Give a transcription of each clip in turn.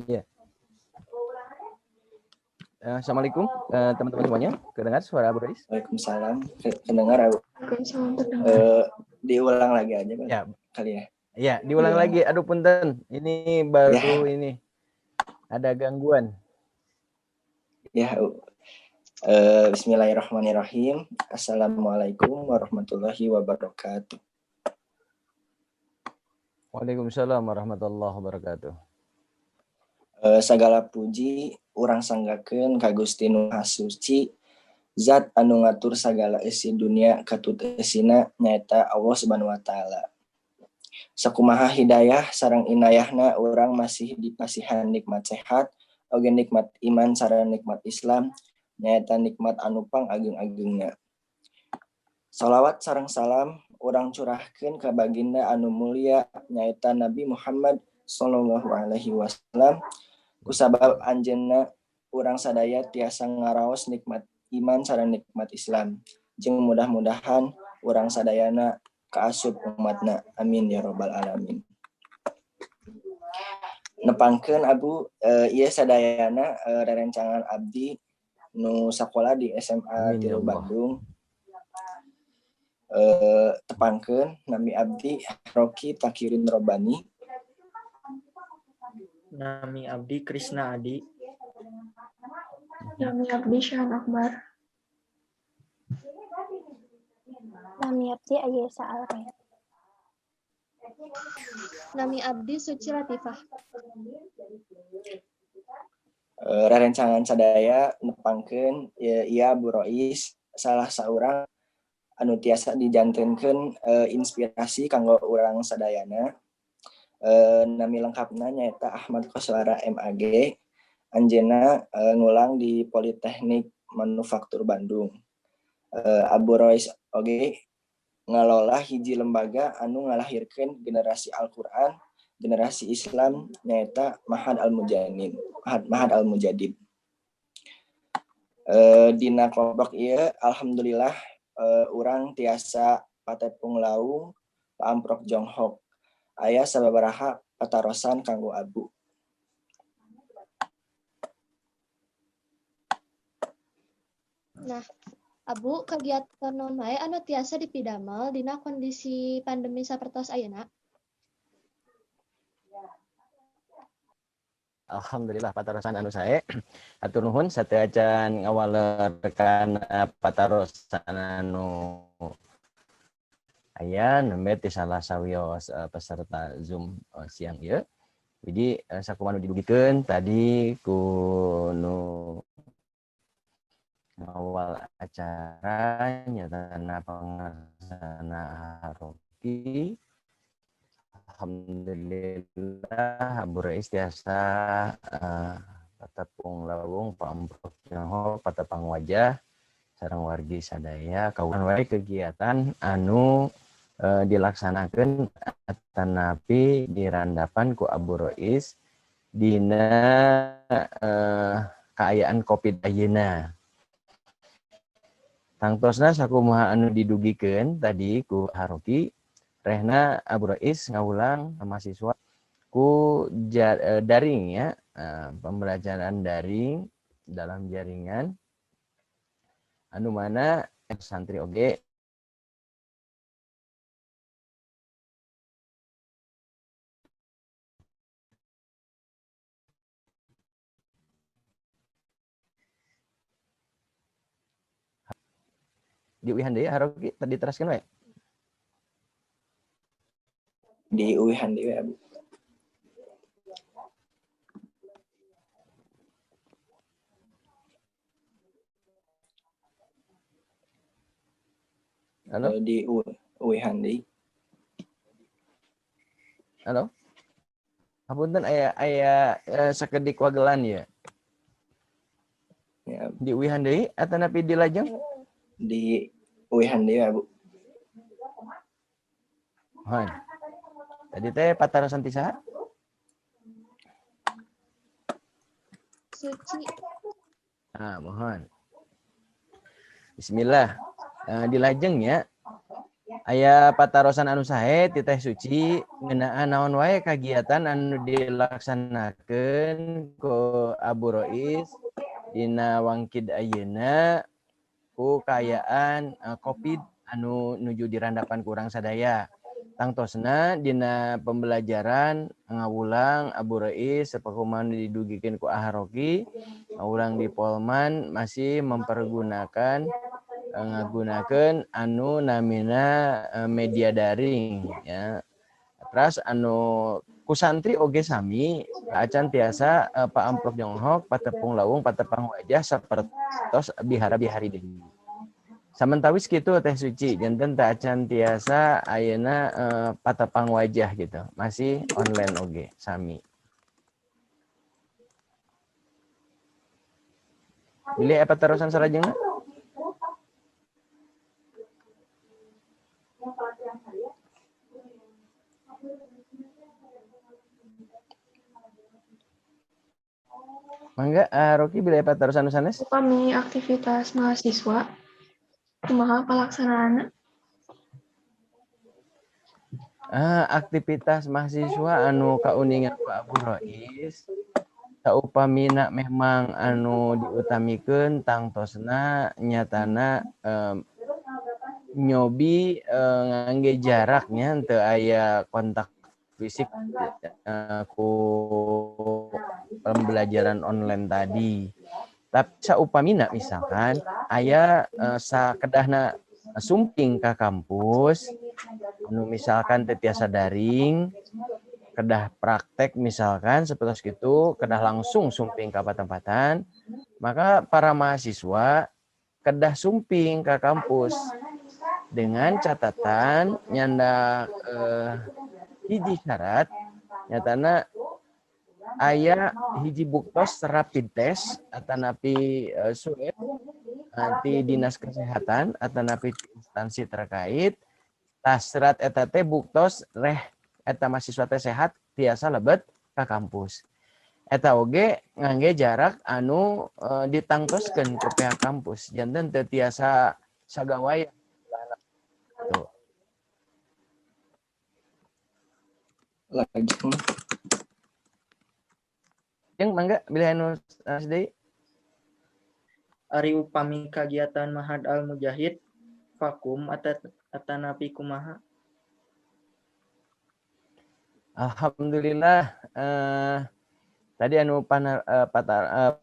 Iya. Assalamualaikum teman-teman semuanya. Kedengar suara Abu Rais? Waalaikumsalam. Kedengar, Abu. Waalaikumsalam, terdengar. Diulang lagi aja, Pak. Ya. Kali ya. Iya, diulang Diulang. Lagi. Aduh, punten. Ini baru ini ada gangguan. Ya, Bu. Bismillahirrahmanirrahim. Assalamualaikum warahmatullahi wabarakatuh. Waalaikumsalam warahmatullahi wabarakatuh. Segala puji urang sanggakeun ka Gusti Nu Maha Suci, zat anu ngatur sagala isi dunia katut eusina, nyaeta Allah Subhanahu wa Taala. Sakumaha hidayah sareng inayahna urang masih dipasihan nikmat sehat oge nikmat iman sareng nikmat Islam, nyaeta nikmat anu pang ageung-ageungna. Salawat sareng salam urang curahkeun ka baginda anu mulia, nyaeta Nabi Muhammad sallallahu alaihi wasallam. Kusabab anjeunna urang sadaya tiasa ngaraos nikmat iman sareng nikmat Islam, jeung mudah-mudahan urang sadayana kaasup umatna, amin ya robbal alamin. Nepangkeun Abu, ieu sadayana rerencangan abdi nu sakola di SMA Amin ya 3 Allah. Bandung. Tepangkeun, nami abdi Rocky Takirin Robani. Nami abdi Krisna Adi. Nami abdi Syahan Akbar. Nami abdi Ayesa Alraya. Nami abdi Suci Latifah. Rerencangan sadaya nepangkeun ya, ieu Abu Rois salah saurang anu tiasa dijantenkeun inspirasi kanggo urang sadayana. Nami lengkapna nyaeta Ahmad Koswara MAG. Anjeunna ngulang di Politeknik Manufaktur Bandung. Abu Rois oge ngalola hiji lembaga anu ngalahirkeun generasi Al-Qur'an, generasi Islam, nyaeta Mahad Al-Mujanin, Mahad Al-Mujadid. Dina kelompok ieu alhamdulillah urang tiasa patepung laung, paamprok jonghok. Aya sababaraha patarosan kanggo Abu. Nah, Abu, kegiatan naon wae anu tiasa dipidamel dina kondisi pandemi sapertos ayeuna? Alhamdulillah, patarosan anu sae. Hatur nuhun sateuacan ngawaler kana patarosan anu aya nembe ti salah sawios peserta Zoom siang ieu. Jadi sakumaha nu didugikeun tadi ku nu ngawal acara, nyatana pangarsana Haroki. Alhamdulillah Abu Rais tiasa patepung lawung, paamprok jonghok, patepang wajah sareng wargi sadaya kawan wae kegiatan anu dilaksanakeun atanapi dirandapan ku Abu Rois dina kaayaan Covid ayeuna. Tangtosna sakumaha anu didugikeun tadi ku Haroki, rehna Abu Rais ngawulang mahasiswa ku daring ya, pembelajaran daring dalam jaringan anu mana santri oge diuihan deui, Haroki, tadi teraskeun we. Diuihan deui, Abu. Halo? Di uihan deui. Halo? Hapunten, aya aya sakedik wagelan ya. Ya. Diuihan deui atanapi dilajeng? Di uihan deui, Abu. Mohon. Tadi teh patarosan ti saha? Suci. Ah, mohon. Bismillah. Dilajeng ya. Aya patarosan anu sae ti Teh Suci ngeunaan naon wae kagiatan anu dilaksanakeun ku Abu Rois dina wangkid ayeuna ku kaayaan Covid anu nuju dirandapan ku urang sadaya. Tangtosna dina pembelajaran ngawulang Abu Rois sakumaha didugikeun ku Aharoki, ngawulang di Polman masih mempergunakan ngagunakeun anu namina media daring ya. Terus anu ku santri oge sami acan tiasa paamplok jonghok, patepung lawung, patepang wajah sapertos bihara-bihari deui. Samentawis kitu Teh Suci, janten teu acan tiasa ayeuna patepang wajah gitu. Masih online oge sami. Bilih aya patarosan salajengna? Mangga, Rocky bilih aya patarosan nu sanes? Upami aktivitas mahasiswa, kumaha palaksanaanna? Aktivitas mahasiswa anu kauningan ku Abu Rois, saupamina memang anu diutamikeun tangtosna nyatana nyobi ngangge jaraknya teu aya kontak fisik ku pembelajaran online tadi. Tapi saupamina misalkan aya sakedahna sumping ka kampus anu misalkan teu tiasa daring, kedah praktek misalkan seperti itu, kedah langsung sumping ka patempatan, maka para mahasiswa kedah sumping ka kampus dengan catatan nyandak hiji syarat nyatana aya hiji buktos rapid test atanapi swab nanti dinas kesehatan atanapi instansi terkait, tas serat eta teh buktos reh eta mahasiswa teh sehat tiasa lebet ka kampus. Eta oge ngangge jarak anu ditangtoskeun ku pihak kampus, janten teu tiasa sagawaya. Tuh. Lajeng. Jeung mangga bilih anu sanes deui. Ari upami kagiatan Mahad Al Mujahid vakum atanapi kumaha? Alhamdulillah, tadi anu patar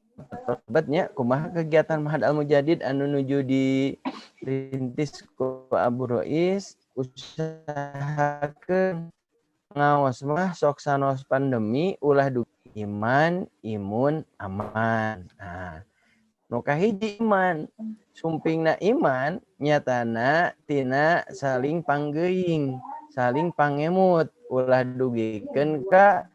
nya kumaha kegiatan Mahad Al Mujadid anu nuju dirintis ku Abu Rois, usahakeun ngaos mah sok sanos pandemi ulah dugi iman, imun, aman. Nah, nu kahiji iman, sumpingna iman nyatana tina saling panggeuing, saling pangemut, ulah dugikeun ka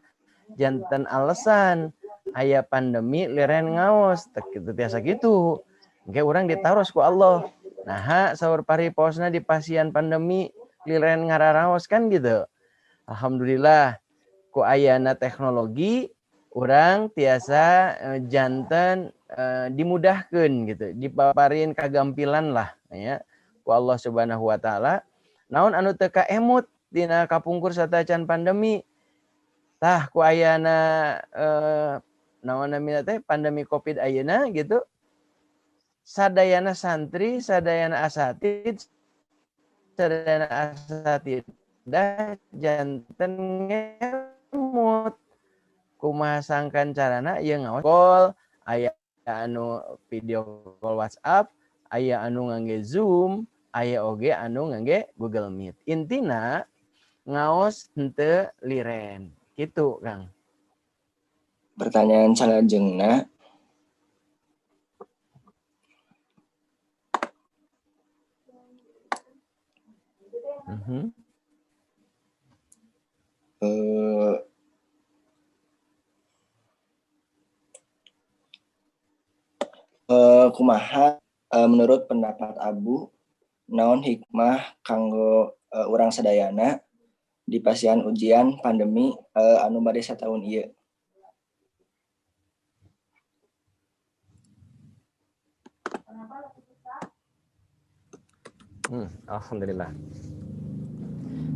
janten alasan aya pandemi liren ngaos teu tiasa kitu. Engke urang ditaros ku Allah. Naha saur pariposna di pasian pandemi liren ngararaos kan gitu. Alhamdulillah ku ayana teknologi urang tiasa janten dimudahkeun gitu, dipaparin kagampilan lah ya ku Allah Subhanahu wa taala. Naon anu teu kaemut dina kapungkur satacan pandemi, tah ku ayana naon namina teh pandemi Covid ayeuna gitu, sadayana santri, sadayana asatid, sadayana asatidah janten ngemut. Kumaha sangkan carana ieu ngaos call, aya anu video call WhatsApp, aya anu ngangge Zoom, aya oge anu ngangge Google Meet. Intina ngaos henteu liren. Gitu, Kang. Pertanyaan salajengna, kumaha menurut pendapat Abu naon hikmah kanggo urang sadayana di pasian ujian pandemi anu bade sataun ieu? Alhamdulillah.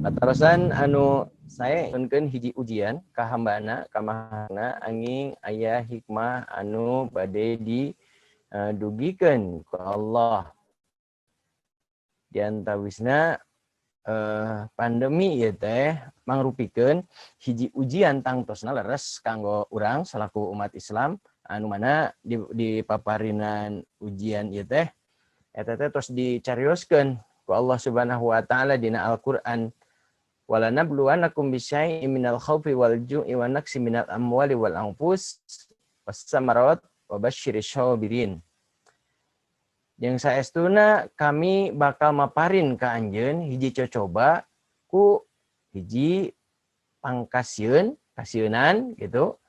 Patarosan anu saya nyuhunkeun hiji ujian ka hambana kamahana anging aya hikmah anu bade didugikeun ku Allah. Di antawisna pandemi ieu teh mangrupikeun hiji ujian tangtosna leres kanggo urang selaku umat Islam anu mana di paparinan ujian ieu teh eta teh tos dicarioskeun ku Allah Subhanahu wa taala dina Al-Qur'an wala nabluwannakum bisyai'in minal khaufi wal ju'i wa naqsi minal amwali wal anfus was samarat wa basyiris sabirin. Jeung saestuna kami bakal maparin ka anjeun hiji cocoba ku hiji pangkasieun, kasieunan gitu.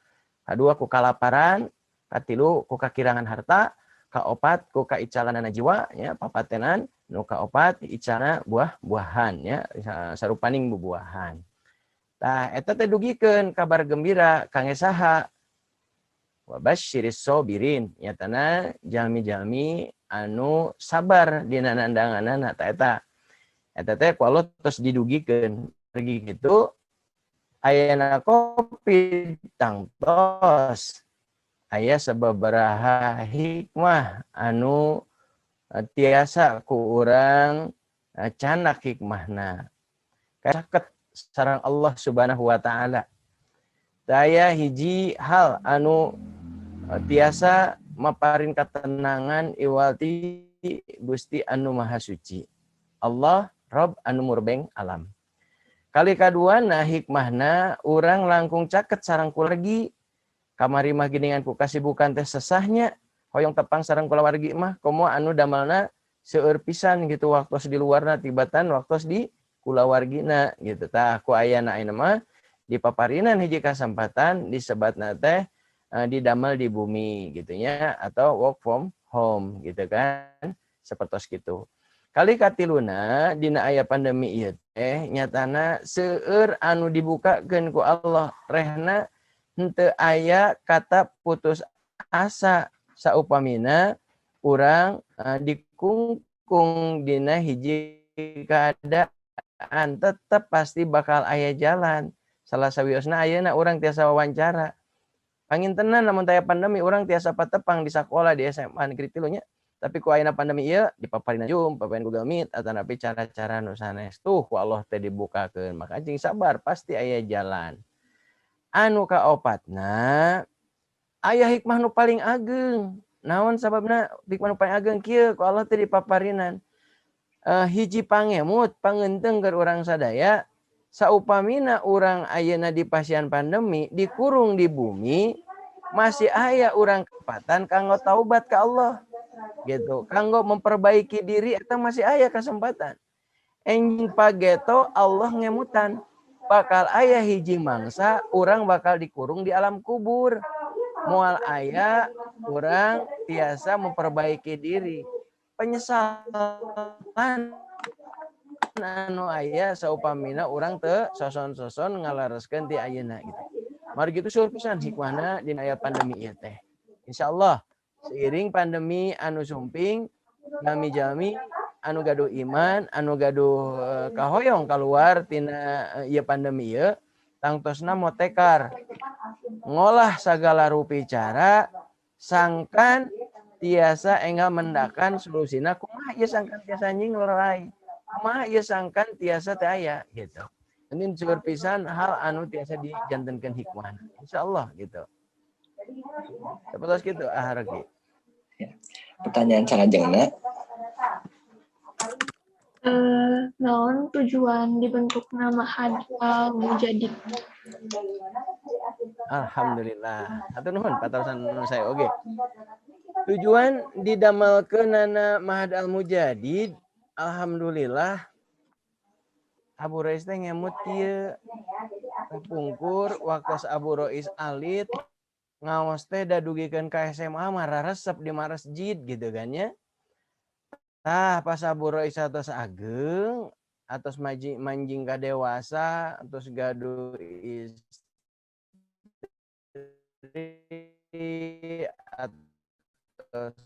Kadua ku kalaparan, katilu ku kakirangan harta, kaopat ku kaicalanana jiwa ya papatenan, nu kaopat icana buah-buahan ya sarupaning bubuahan. Tah eta teh dugikeun kabar gembira kangge saha? Wa basyiris sabirin, nyatana jalmi-jalmi anu sabar dina nandanganana ta eta. Eta teh ku Allah tos didugikeun. Pergi gitu ayana Covid tangtos aya sababaraha hikmah anu tiasa ku urang canak hikmahna. Caket sareng Allah Subhanahu wa taala. Daya hiji hal anu tiasa maparin katenangan iwalti Gusti anu Maha Suci. Allah Rob anu murbeng alam. Kali kaduana hikmahna urang langkung caket sareng kulargi. Kamari mah giningan ku kasibukan teh sesahnya hoyong tepang sareng kulawargi mah komo anu damalna seueur pisan gitu waktos di luarna tibatan waktos di kulawargina gitu. Tah ku ayana ayeuna mah di paparinan hiji kasempatan disebatna teh didamel di bumi gitu nya atau work from home gitu kan sapertos kitu. Kali katiluna dina aya pandemi ieu teh nyatana seueur anu dibukakeun ku Allah rehna henteu aya kata putus asa saupamina urang dikungkung dina hiji keadaan tetep pasti bakal aya jalan. Salah sawiosna ayeuna urang tiasa wawancara. Pangintenan lamun taya pandemi urang tiasa patepang di sakola di SMA Negeri 3 nya. Tapi ku ayeuna pandemi ieu dipaparina Zoom, paparin Google Meet atanapi cara-cara nu sanes. Tuh ku Allah teh dibukakeun. Maka cing sabar pasti aya jalan. Anu kaopatna aya hikmah nu paling ageng. Naon sababna hikmah nu paling ageng kieu ku Allah teh dipaparinan. Hiji pangemut pangeunteung keur urang sadaya saupamina urang ayeuna di pasian pandemi dikurung di bumi masih aya urang kesempatan kanggo taubat ka Allah gitu kanggo memperbaiki diri eta masih aya kesempatan. Enjing pageto Allah ngemutan bakal aya hiji mangsa urang bakal dikurung di alam kubur moal aya urang tiasa memperbaiki diri. Penyesalan anu aya saupamina urang teu soson-soson ngalareskeun ti ayeuna gitu. Mari gitu seueur pisan hikmahna dina aya pandemi ieu teh. Insyaallah seiring pandemi anu sumping jalmi-jalmi anu gaduh iman, anu gaduh kahoyong kaluar tina ieu pandemi ieu tangtosna motekar ngolah sagala rupi cara sangkan tiasa enggal mendakan solusina kumaha ieu sangkan tiasa nyinglerai kumaha ieu sangkan tiasa teh aya gitu. Ini seueur pisan hal anu tiasa dijantenkeun hikmah. Insyaallah gitu. Sapertos kitu ah Rogi. Ya. Pertanyaan salajengna. Naon tujuan dibentukna Ma'had Al Mujadid? Alhamdulillah. Hatur nuhun patarosan saya oge. Tujuan didamelkeunana Ma'had Al Mujadid, alhamdulillah Abu Rois teh ngemut kieu. Kapungkur waktos Abu Rois alit ngaos teh da dugikeun ka SMA mah raresep di masjid gitu kan ya. Tah pas Abu Rois atos ageng atos manjing ka dewasa atos gaduh istri atos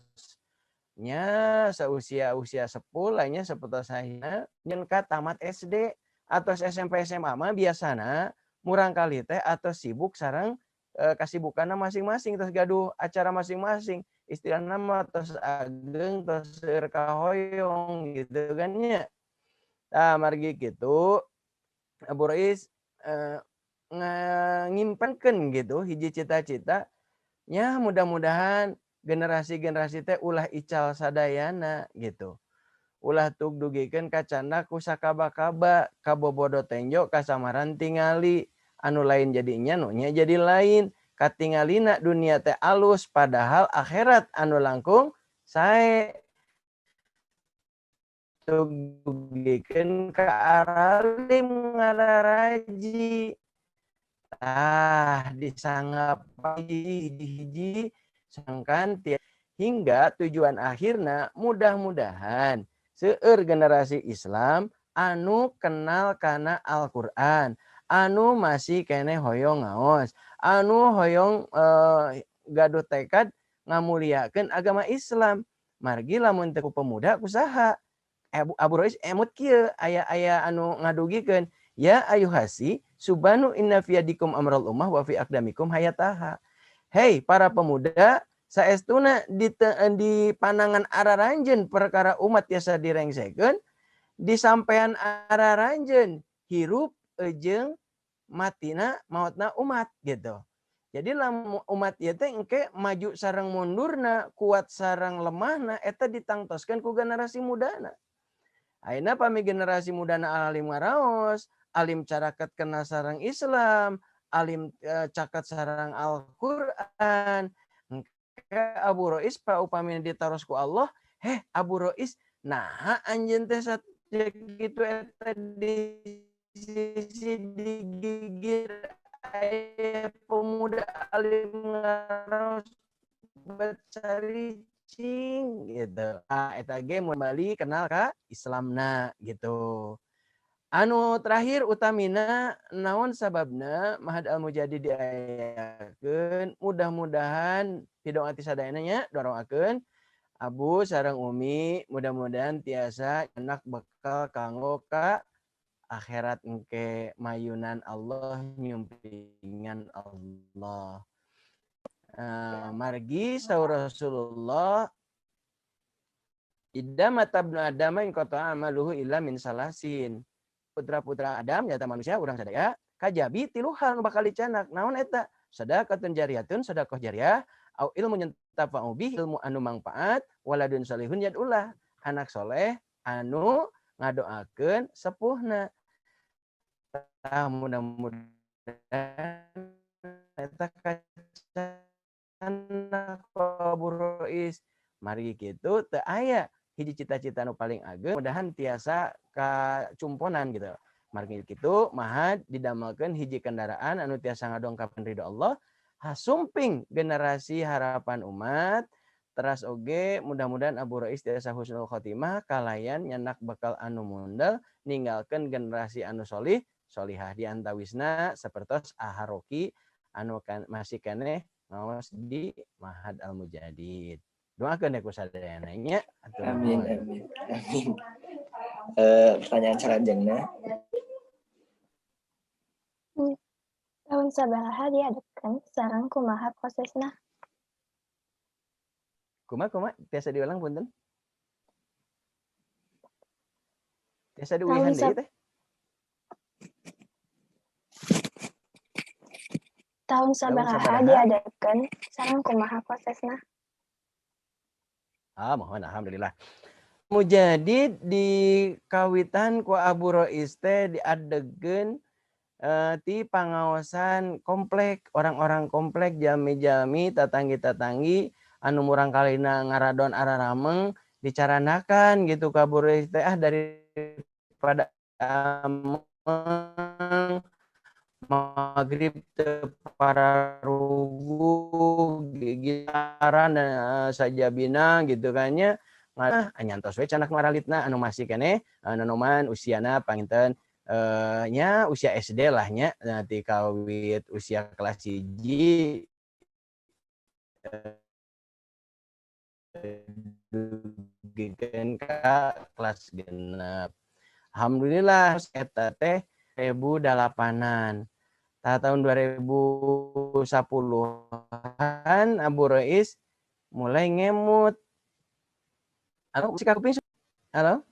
nya seusia-usia sepuh lah nya sapertos ayeuna nyen ka tamat SD. Atau SMP SMA mah biasana murangkali teh atau sibuk sareng kasibukanna masing-masing, terus gaduh acara masing-masing, istilahna mah tos ageng tos seueur kahoyong gitu kan nya. Tah margi kitu Abu Rais ngimpenkeun gitu hiji cita-cita nya, mudah-mudahan generasi-generasi teh ulah ical sadayana gitu. Ulah tug dugikeun kacandak ku sakaba-kaba, kabobodo tenjo kasamaran tingali, anu lain jadi nya nu nya jadi lain, katingalina dunia teh alus padahal akhirat anu langkung sae. Tug dugikeun ka aralim ngararaji. Tah disangap hiji-hiji sangkan hingga tujuan akhirna mudah-mudahan seueur generasi Islam anu kenal kana Al-Qur'an, anu masih keneh hoyong ngaos, anu hoyong gaduh tekad ngamuliakeun agama Islam. Margi lamun teu ku pemuda kusaha? Abu Rais emut kieu aya-aya anu ngadugikeun, ya ayuhasi subanu inna fiyadikum amral ummah wa fi aqdamikum hayataha. Hei para pemuda, saestuna di panangan araranjeun perkara umat tiasa direngsekeun, di sampean araranjeun hirup jeung matina maotna umat gitu. Jadi lamun umat ieu teh engke maju sareng mundurna, kuat sareng lemahna eta ditangtoskeun ku generasi mudana. Ayeuna pami generasi mudana alim ngaraos, alim caraket kena sareng Islam, alim caket sareng Al-Qur'an. Abu Rais pa upami ditaros ku Allah, heh Abu Rais, naha anjeun teh sakitu eta di sisi digigir aya pemuda alim ngaraos bacaricing gitu. Ah eta ge mun bali kenal ka Islamna gitu. Anu terakhir utamina naon sababna Mahad Al-Mujadid diayakeun, mudah-mudahan pidong ati sadayana nya doakeun Abu sareng Umi mudah-mudahan tiasa enak bekal kanggo ka akhirat engke mayunan Allah nyumpingan Allah. Margi saur Rasulullah idza mata ibnu adama in qata amaluhu illa min salasin. Putra-putra Adam nyata manusia urang sadaya kajabi tilu hal nu bakal dicanak. Naon eta? Sadaqatun jariyatun, sedekah jariah, au ilmu yantafa'u bih, ilmu anu mangpaat, waladun salihun yad'ullah, anak soleh anu ngadoakeun sepuhna. Tah mudah-mudahan eta kacanak Abu Rais. Mari kitu teu aya hiji cita-cita nu paling ageng, mudahan tiasa kacumponan gitu. Margi kitu mahad didamelkeun hiji kendaraan anu tiasa ngadongkapan ridho Allah, hasumping generasi harapan umat. Teras oge mudah-mudahan Abu Rais tiasa husnul khotimah kalayan nyanak bekal anu mundel ninggalkeun generasi anu solih solihah di antawisna sapertos Aharoki anu kan masih keneh ngaos di Mahad Al-Mujadid. Doakeun ku sadayana nya. Amin amin amin. Pertanyaan salajengna. Tahun sabaraha diadakeun sareng kumaha prosesna? Kumaha kumaha tiasa diulang punten? Tiasa diulihan deui teh? Tahun sabaraha diadakeun sareng kumaha prosesna? Ah, mohon alhamdulillah. Mujadid di kawitan ku Abu Rais teh diadegeun ti pangaosan komplek, orang-orang komplek, jalmi-jalmi, tatanggi-tatanggi anu murang kalina ngaradon ararameng dicaranakan gitu ka Abu Rais teh, ah daripada ameng maghrib teu pararugu gitaran sajabina gitu kan nya, nyantos we canak maralitna anu masih keneh nonoman usiana panginten nya usia SD lah nya, nanti kawit usia kelas 1 dugikeun ka kelas 6. Alhamdulillah eta teh 2008-an. Tah, tahun 2010-an Abu Rois mulai ngemut. Halo, masih kakuping? Halo?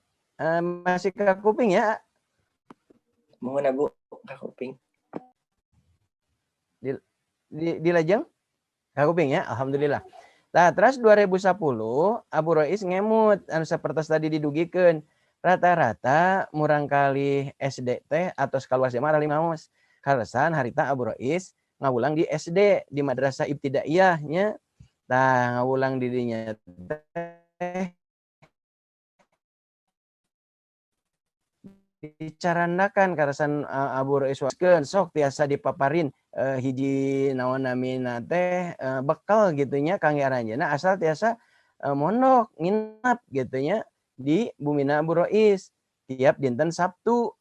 Masih kakuping ya? Mohon, Abu, kakuping. Di lajeng? Kakuping ya, alhamdulillah. Nah, terus 2010 Abu Rois ngemut anu sapertos tadi didugikeun. Rata-rata murangkalih SD teh atau keluar SMA lima. Kaleresan harita Abu Rois ngawulang di SD, di Madrasah Ibtidaiyah nya. Tah, ngawulang di dinya teh dicarandakan kaleresan Abu Rois sok tiasa dipaparin hiji naon namina teh bekal gitu nya kangge aranjeunna asal tiasa mondok nginap gitu nya di bumina Abu Rois tiap dinten Sabtu.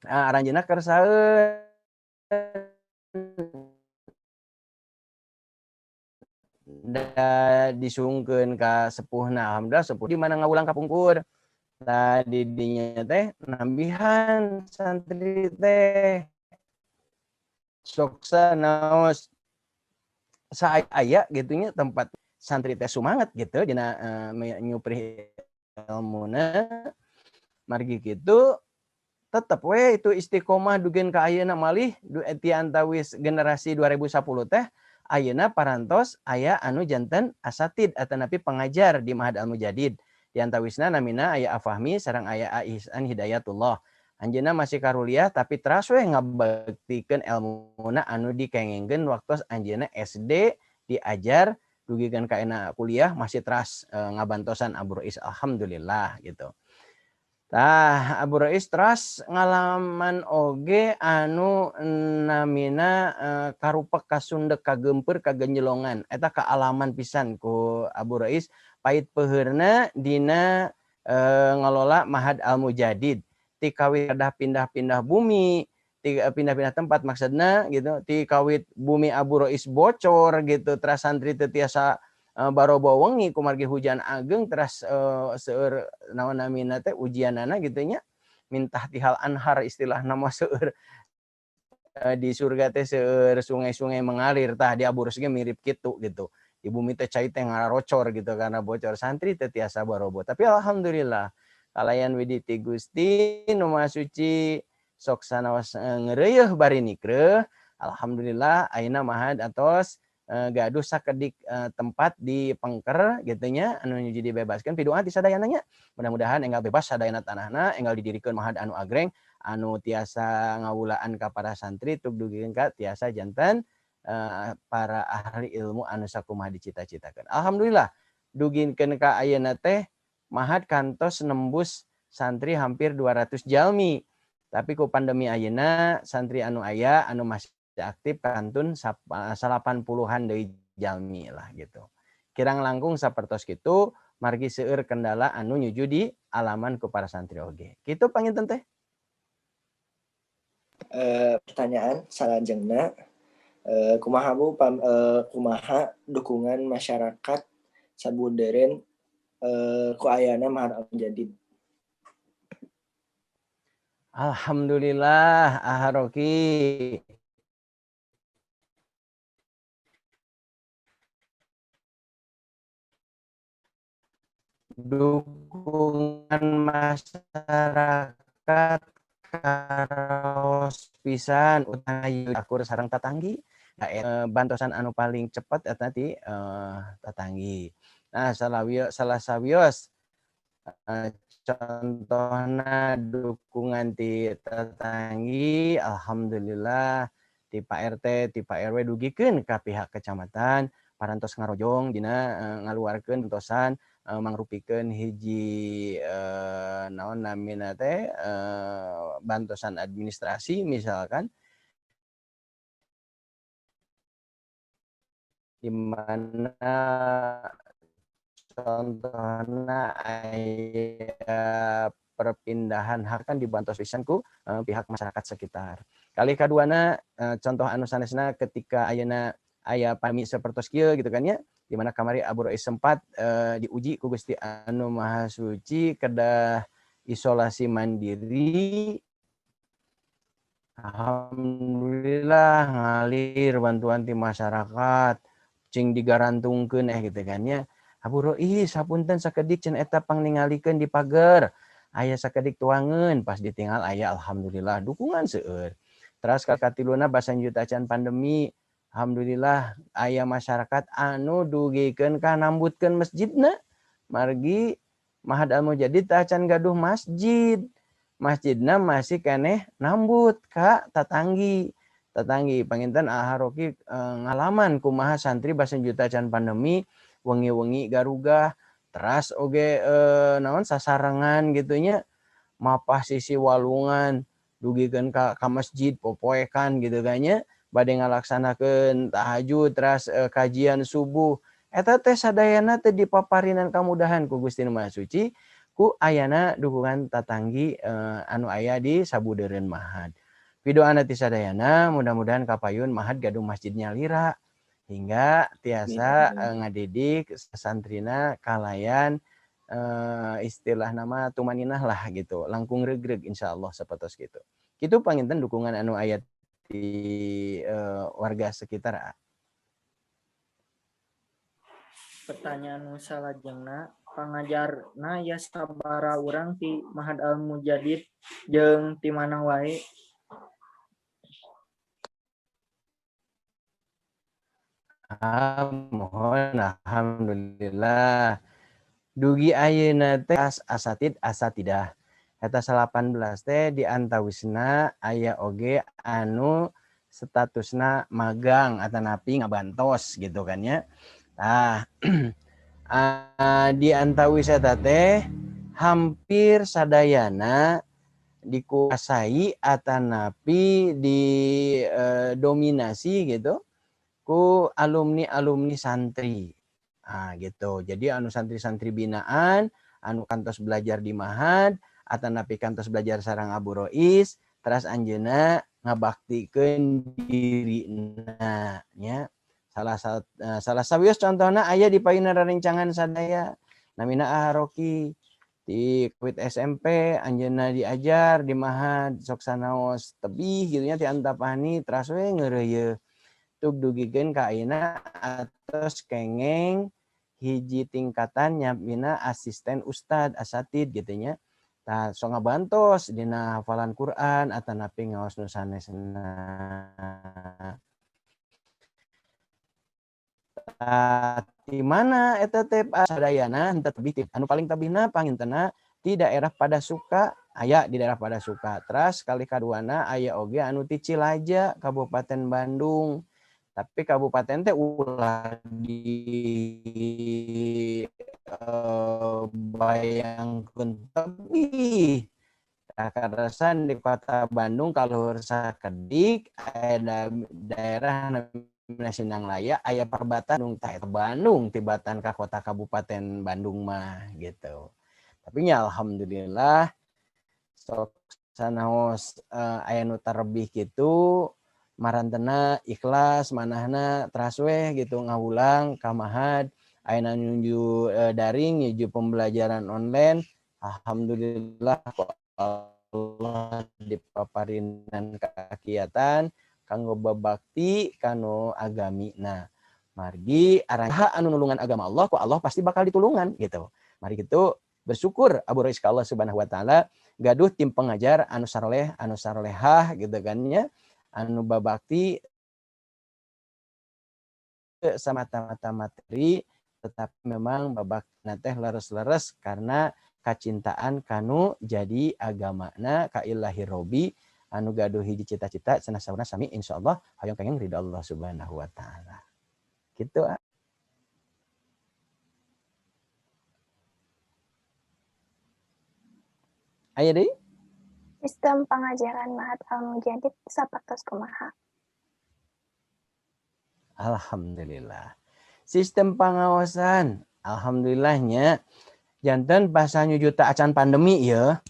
Nah, aranjeunna kersaeun da disungkeun ka sepuhna, alhamdulillah sepuh di mana ngawulang kapungkur. Tah, di dinya teh nambihan santri teh sok sanaos saaya gitu nya tempat santri teh sumanget gitu dina nyuprih ilmuna. Margi kitu tetep we itu istiqomah dugikeun ka ayeuna, malih ti antawis generasi 2010 teh ayeuna parantos aya anu janten asatid atanapi pengajar di Ma'had Al Mujadid. Di antawisna namina aya Afahmi sareng aya Ihsan Hidayatullah. Anjeunna masih karuliah tapi teras we ngabaktikeun elmuna anu dikengengkeun waktu anjeunna SD diajar dugikeun ka ayeuna kuliah masih teras ngabantosan Abu Rois, alhamdulillah gitu. Tah, Abu Rois teras ngalaman oge anu namina karupek, kasundek, kagempeur, kagenjelongan. Eta kaalaman pisan ku Abu Rois pait peuheurna dina ngalola Ma'had Al Mujadid. Ti kawit kedah pindah-pindah bumi, ti pindah-pindah tempat maksudna gitu, ti kawit bumi Abu Rois bocor gitu, teras santri teu tiasa barobo wengi kumargi hujan ageng, teras seueur naon namina teh ujianana gitu nya, min tahtihal anhar istilah nama seueur di surga teh seueur sungai-sungai mengalir. Tah, di Abu Rois ge mirip kitu gitu. Di bumi teh cai teh ngarocor gitu karena bocor, santri teu tiasa barobo. Tapi alhamdulillah kalayan widi ti Gusti Nu Maha Suci sok sanaos ngeureuyeih bari nikreuh, alhamdulillah ayeuna Ma'had atos gaduh sakedik tempat di Pengker gitu nya anu nuju dibebaskeun. Pidu'a ti sadayana nya, mudah-mudahan enggal bebas sadayana tanahna, enggal didirikeun Ma'had anu agreng anu tiasa ngawulaan ka para santri tuk dugikeun ka tiasa janten para ahli ilmu anu sakumaha dicita-citakeun. Alhamdulillah dugikeun ka ayeuna teh Ma'had kantos nembus santri hampir 200 jalmi. Tapi ku pandemi ayeuna santri anu aya anu masih aktif kantun 80-an deui jalmi lah gitu. Kirang langkung sapertos kitu margi seueur kendala anu nyuju di alaman ku para santri oge. Kitu panginten teh. Pertanyaan salajengna, kumaha Bu kumaha dukungan masyarakat sabudeureun ku ayana Ma'had Al Mujadid? Alhamdulillah, Aharoki. Dukungan masyarakat karaos pisan, utama akur sareng tatanggi. Nah, bantosan anu paling cepat eta ti tatanggi. Nah, salah sawios contohna dukungan ti tetanggi, alhamdulillah ti Pak RT, ti Pak RW dugikeun ka pihak kecamatan parantos ngarojong dina ngaluarkeun bantosan mangrupikeun hiji naon namina teh bantosan administrasi misalkan, di mana contohna aya perpindahan hak kan dibantos pisan ku pihak masyarakat sekitar. Kali kaduana contoh anu sanesna ketika ayeuna aya pandemi sapertos kieu gitu kan ya, di mana kamari Abu Rois sempat diuji ku Gusti Anu Maha Suci kedah Isolasi mandiri, alhamdulillah ngalir bantuan ti masyarakat, cing digarantungkeun gitu kan nya. Abu Rois hapunten sakedik cenah eta pangningalikeun di pager. Aya sakedik tuangeun, pas ditinggal aya, alhamdulillah dukungan seueur. Teras katiluna basan juta can pandemi, alhamdulillah aya masyarakat anu dugikeun ka nambutkeun masjidna. Margi Mahad Al Mujadid acan gaduh masjid. Masjidna masih keneh nambut ka tatanggi. Tatanggi panginten Aharoki ngalaman kumaha santri basan juta can pandemi wengi-wengi garugah teras oge naon sasarengan gitunya mapah sisi walungan dugikeun ka masjid popoekan gitu kan nya, bade ngalaksanakeun tahajud teras kajian subuh. Eta teh sadayana teh dipaparinan kamudahan ku Gusti Nu Maha Suci ku ayana dukungan tatanggi anu aya di sabudeureun Mahad. Pidoana ti sadayana mudah-mudahan kapayun Mahad gaduh masjid nyalira hingga tiasa ngadidik santrina kalayan istilah nama tumaninah lah gitu, langkung regreg insyaallah sapertos gitu. Kitu panginten dukungan anu aya di warga sekitar. Pertanyaan nu salajengna, pangajarna ya sabaraha urang ti Mahad Al Mujadid jeung ti mana wae? Mohon alhamdulillah dugi ayeuna teh asatid asatidah eta 18 teh di antawisna aya oge anu statusna magang atanapi ngabantos gitu kan ya. Tah di antawis eta teh hampir sadayana dikuasai atanapi didominasi gitu ku alumni-alumni santri. Nah, gitu. Jadi anu santri-santri binaan, anu kantos belajar di Mahad, atanapi kantos belajar sarang Abu Rois, teras anjeunna ngabaktikeun dirina nya. Salah sawios contohna aya di payuna rerencangan sadaya namina Aharoki di kuit SMP anjeunna diajar di Mahad sok sanaos tebih gitu nya ti Antapani teras we ngeureuyeuh tug dugikeun ka ayeuna atos kengeng hiji tingkatan nyamina asisten ustad asatid gitu nya. Tah sok ngabantos dina hafalan Quran atanapi ngaos nu sanesna. Di mana eta teh sadayana henteu tebih anu paling tebihna pangintena di daerah Padasuka, aya di daerah Padasuka. Teras kali kaduana aya oge anu ti Cilaja Kabupaten Bandung. Tapi kabupaten teh ulah di bayangkeun tebih. Karasan di kota Bandung kaluhur sakedik aya daerah namina Sindanglaya aya perbatasan Bandung tah eta Bandung tibatan ka kota Kabupaten Bandung mah gitu. Tapi nya alhamdulillah sok sanaos aya nu tarebih kitu marantena ikhlas manahna teras weh gitu ngawulang ka Mahad ayeuna nuju daring nuju pembelajaran online alhamdulillah Allah dipaparinan kakiatan kanggo babakti kanu agamina. Margi araha anu nulungan agama Allah ku Allah pasti bakal ditulungan gitu. Mari gitu bersyukur Abu Rois ka Allah Subhanahu wa taala gaduh tim pengajar anu saroleh anu sarolehah gitu kan nya, anu babakti semata-mata materi tetapi memang babakna teh leres-leres karena kacintaan kanu jadi agamana ka ilahi robi anu gaduh hiji cita-cita cenah saurna sami insyaallah hoyong pengen ridho Allah Subhanahu wa taala. Gitu. Aya deui? Sistem pengajaran Mahad Al Mujadid sapertos kumaha? Alhamdulillah. Sistem pengawasan alhamdulillahnya janten bahasa juta acan pandemi ya.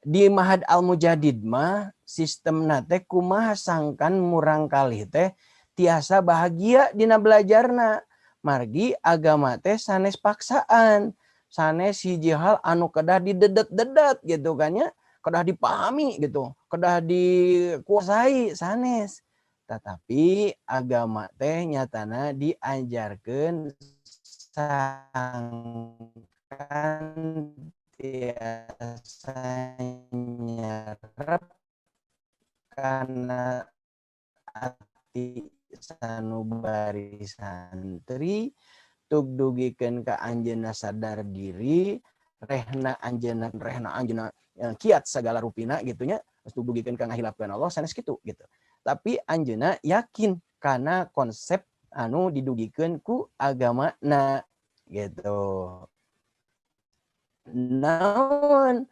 Di Mahad Al Mujadid mah sistem teh kumaha sangkan murang kali teh tiasa bahagia dina belajarna. Margi agama teh sanes paksaan. Sanes hiji hal anu kedah didedet-dedet gitu kan ya, kedah dipahami gitu, kedah dikuasai sanes. Tetapi agama teh nyatana diajarkeun sangkan tiasa nyerep kana ati sanubari santri tuk dugikeun ka anjeunna sadar diri, rehna anjeunna kiat segala rupina gitu nya, terus dugikeun ka ngahilapkeun Allah sanes kitu gitu. Tapi anjeunna yakin kana konsep anu didugikeun ku agamana gitu. Naon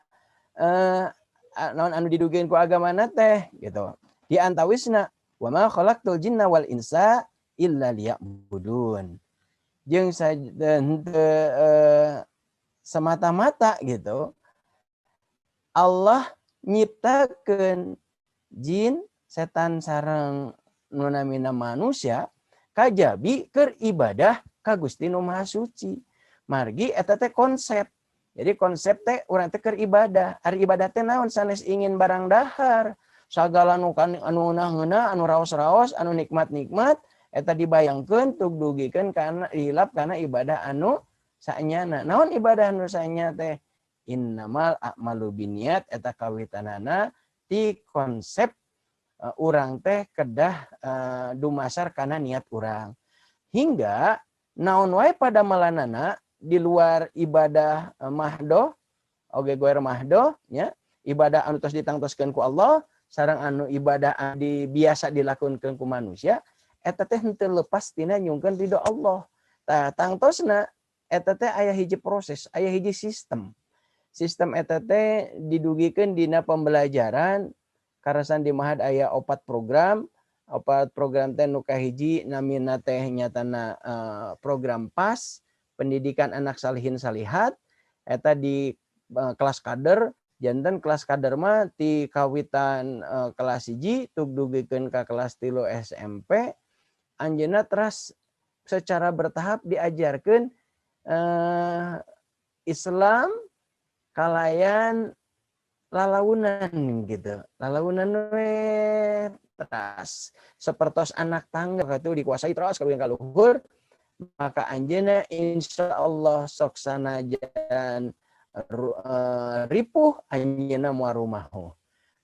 naon anu didugikeun ku agamana teh gitu. Di antawisna wa ma khalaqtul jinna wal insa illa liya'budun. Jeung semata-mata gitu Allah nyiptakeun jin setan sareng nu namina manusia kajabi keur ibadah ka Gusti Nu Maha Suci. Margi eta teh konsep. Jadi konsep teh urang teh keur ibadah. Ari ibadah teh naon sanes ingin barang dahar. Sagala nu anu ngeunah, anu raos-raos, anu nikmat-nikmat eta dibayangkeun tuk dugikeun kana hilap kana ibadah anu saenyana. Naon ibadah anu saenya teh? Innamal a'malu binniyat eta kawitanana ti konsep urang teh kedah dumasar kana niat urang. Hingga naon wae pada malanana di luar ibadah mahdoh oge goer mahdoh nya, ibadah anu tos ditangtoskeun ku Allah sareng anu ibadah di biasa dilakukeun ku manusia eta teh henteu lepas tina nyungkeun ridho Allah. Tah tangtosna eta teh aya hiji proses, aya hiji sistem. Sistem eta teh didugikeun dina pembelajaran karasan di Mahad aya 4 program. 4 program teh nu kahiji namina teh nyatana program PAS, pendidikan anak salihin salihat, eta di kelas kader. Janten kelas kader mah ti kawitan kelas 1 tuk dugikeun ka kelas 3 SMP, anjeunna teras secara bertahap diajarkeun Islam kalayan lalaunan gitu. Lalaunan we teras sapertos anak tangga itu dikuasai terus kalau yang kaluhur, maka anjeunna insyaallah sok sanajan ripuh anjeunna moal rumahu.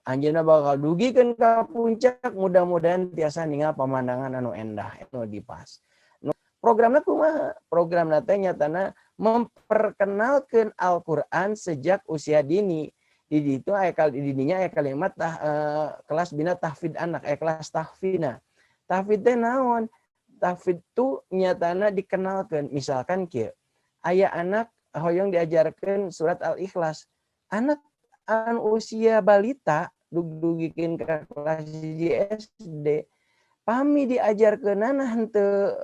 Anjeunna bakal dugikeun ka puncak, mudah-mudahan tiasa ningal pemandangan anu endah anu dipas. Programna kumaha? Programna teh nyatana memperkenalkeun Al-Qur'an sejak usia dini. Di ditu aya di dininya aya kalimat kelas bina tahfidz anak, aya kelas tahfidna. Tahfidz teh naon? Tahfidz tu nyatana dikenalkeun. Misalkan kieu, aya anak hoyong diajarkeun surat Al-Ikhlas. Anak anu usia balita dugdugikeun ka kelas SD, pami diajarkeunana henteu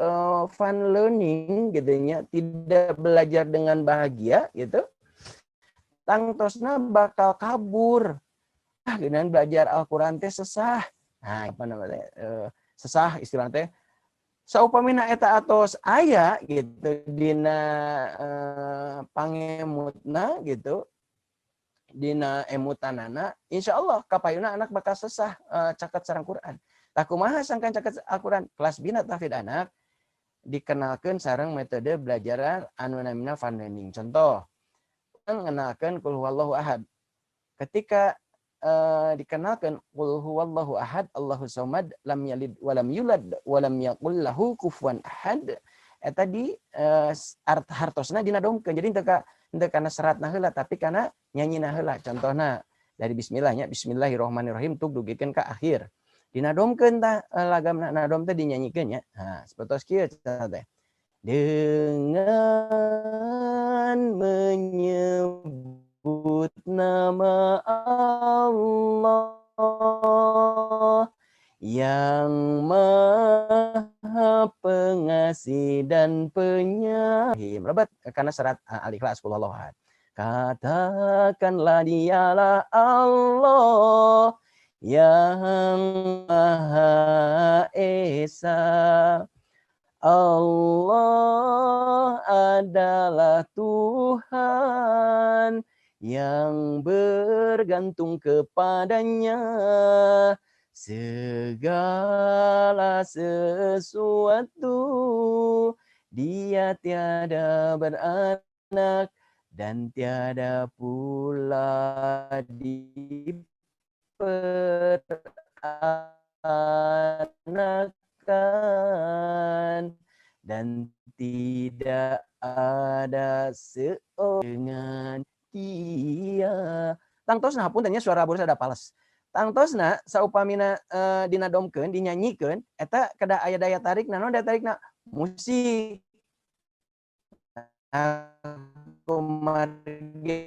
fun learning gitu nya, tidak belajar dengan bahagia gitu. Tangtosna bakal kabur. Ah, geunan belajar Al-Qur'an teh sesah. Nah, apa namanya? Sesah istilah teh. Saupamina eta atos aya gitu dina pangemutna gitu, dina emutanana, insyaallah kapayuna anak bakal sesah caket sareng Quran. Tah kumaha sangkan caket Al-Quran? Kelas bina tahfidz anak dikenalkeun sareng metode belajar anu namina fun learning. Contoh, mengenalkan qul huwallahu ahad. Ketika dikenalkan qul huwallahu ahad, Allahu samad, lam yalid walam yulad walam yakul lahu kufuwan ahad, eta di hartosna dinadomkeun. Jadi henteu kana seratna heula tapi kana nyanyina heula. Contohna dari bismillahnya bismillahirrahmanirrahim tuk dugikeun ka akhir. Dinadomkeun tah lagamna, nadom teh dinyanyikeun nya. Nah, sapertos kieu teh. Dengan menyebut nama Allah yang Maha Pengasih dan Penyayang. Lebat karena serat Al-Ikhlas qul huwallahu ahad. Katakanlah dialah Allah yang Maha Esa. Allah adalah Tuhan yang bergantung kepadanya segala sesuatu. Dia tiada beranak dan tiada pula diperanakan dan tidak ada seorang dengan dia. Tangtosna hapunten nya suara Boris ada pales. Tangtosna saupamina dinadomkeun dinyanyikeun eta kedah aya daya tarik, naon daya tarikna? Musik. Kumargi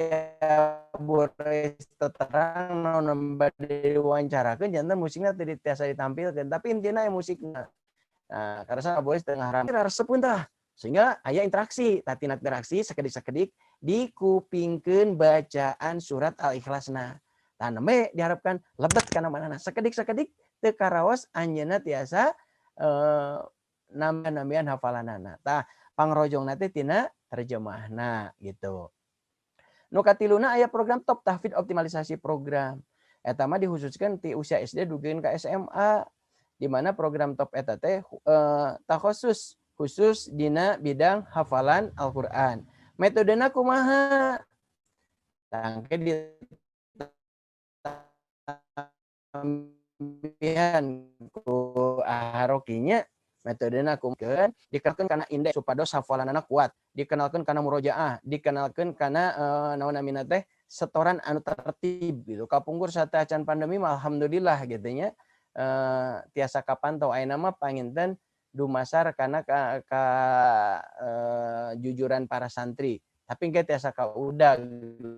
Boris terang naon bade diwawancarakeun janten musikna teu tiasa ditampilkeun, tapi intina aya musikna. Nah, karena Boris tengah rame resep tah. Sehingga aya interaksi, tatina interaksi sakedik-sakedik dikupingkeun bacaan surat Al-Ikhlasna. Tah nembe diharapkan lebet kana manana. Sakedik-sakedik teu karaos anjeunna tiasa nambihan hafalanana. Tah pangrojongna teh tina terjemahna gitu. Nu katiluna aya program top tahfidz optimalisasi program. Eta mah dikhususkeun ti usia SD dugikeun ka SMA, di mana program top eta teh takhusus khusus dina bidang hafalan Al-Qur'an. Metodena kumaha? Tangke ditambihan ku harokinya metodena kumaha? Dikenalkeun kana indeks supados hafalanana kuat, dikenalkeun kana murojaah, dikenalkeun kana naon namina teh setoran anu tertib gitu. Kapungkur sateuacan pandemi mah alhamdulillah gitu nya. Tiasa kapantau ayeuna mah panginten dumasar karena ka jujuran para santri. Tapi engke tiasa kaudag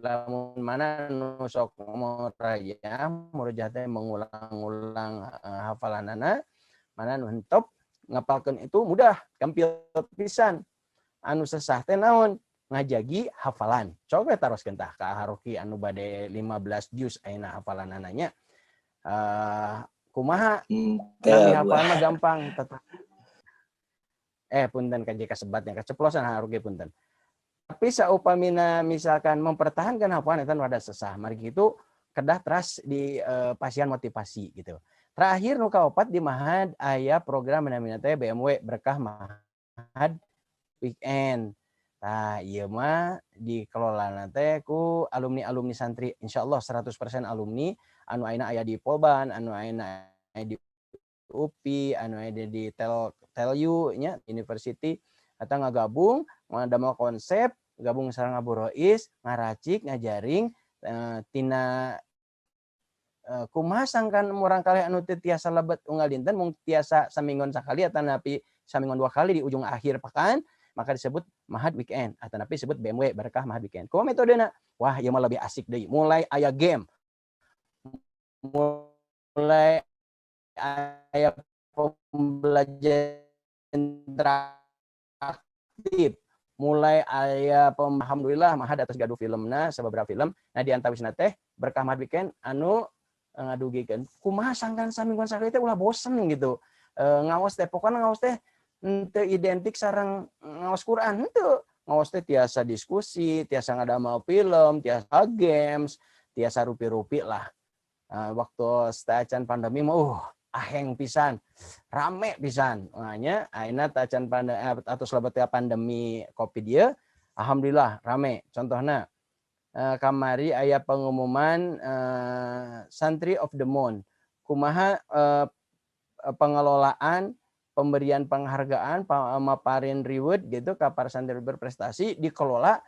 lamun mana nu sok murajaah, murojaah teh mengulang-ulang hafalanana, mana nu henteu ngapalkeun itu mudah, gampil pisan. Anu sesah teh naon? Ngajagi hafalan. Coba taroskeun tah ka Haroki anu bade 15 juz ayeuna hafalanana nya. Kumaha? Nami hafalan mah gampang tetap. Punten ka JK sebatnya keceplosan harugi punten. Tapi saupamina misalkan mempertahankan hafalan eta rada sesah. Margi itu kedah teras di pasian motivasi gitu. Terakhir nu kaopat di Mahad aya program namina teh BMW Berkah Mahad Weekend. Tah ieu mah dikelola teh ku alumni-alumni santri. Insyaallah 100% alumni anu ayeuna aya di Polban, anu ayeuna aya di UPI, anu aya di Telyu nya University atau ngagabung ngadamel konsep gabung sareng Abu Rois ngaracik ngajaring tina kumaha sangkan murangkalih anu teu tiasa lebet unggal dinten mung tiasa saminggon sakali atanapi saminggon dua kali di ujung akhir pekan, maka disebut Mahad Weekend atanapi disebut BMW Berkah Mahad Weekend. Kumaha metodena? Wah, ieu mah lebih asik deui. Mulai aya game, mulai aya pembelajaran interaktif, mulai aya alhamdulillah Mahad atas gaduh filmna sababaraha film. Nah di antawisna teh Berkah Mahad Weekend anu ngadugikeun kumaha sangkan samingguan sakali teh ulah bosen gitu. Ngaos teh pokona ngaos teh henteu identik sareng ngaos Quran henteu. Ngaos teh tiasa diskusi, tiasa ngadamel film, tiasa games, tiasa rupi-rupi lah. Waktu sateuacan pandemi mah aheng pisan, rame pisan. Makanya ayeuna tacan pandemi atau selebet pandemi Covid ieu, alhamdulillah rame. Contohna kamari aya pengumuman Santri of the Month. Kumaha pengelolaan pemberian penghargaan maparin reward gitu ka para santri berprestasi dikelola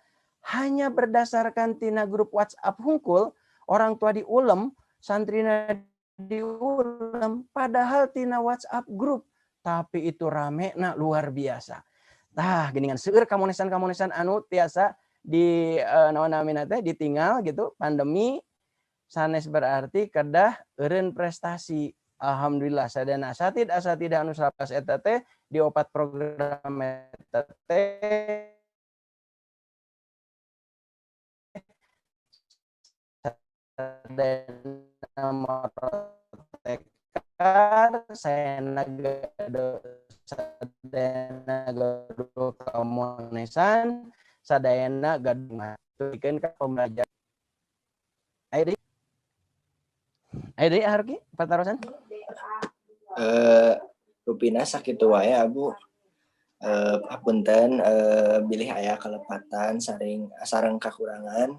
hanya berdasarkan tina grup WhatsApp hungkul, orang tua diulem, santrina diulem, padahal tina WhatsApp grup, tapi itu rame nah luar biasa. Tah geuningan seueur kamonesan-kamonesan anu tiasa di naon namina teh ditinggal gitu pandemi sanes berarti kedah eureun prestasi. Alhamdulillah sadayana asatid asatidah anu 100 eta teh di opat program eta teh sadayana Munkar, sadayana gaduh, sadayana gaduh kamonesan, sadayana gaduh ka pembelajaran. Ayo deui. Ayo deui, Haruki, patarosan. Rupina sakitu wae, Abu. Hapunten bilih aya kalepatan saring sareng kakurangan.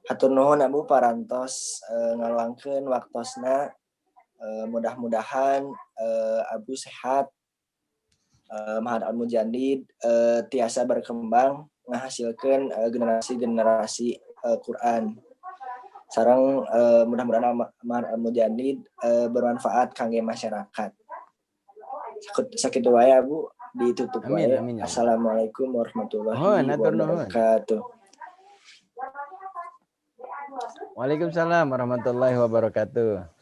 Hatur nuhun, Abu, parantos ngaluangkeun waktosna. Mudah-mudahan Abu sehat. Ma'had Al Mujadid tiasa berkembang ngahasilkeun generasi-generasi Quran. Sareng mudah-mudahan Ma'had Al Mujadid bermanfaat kangge masyarakat. Sakitu wae, Abu, ditutup Amin, wae. amin, ya Allah. Assalamualaikum warahmatullahi Nuhun, hatur nuhun. Wabarakatuh. Waalaikumsalam warahmatullahi wabarakatuh.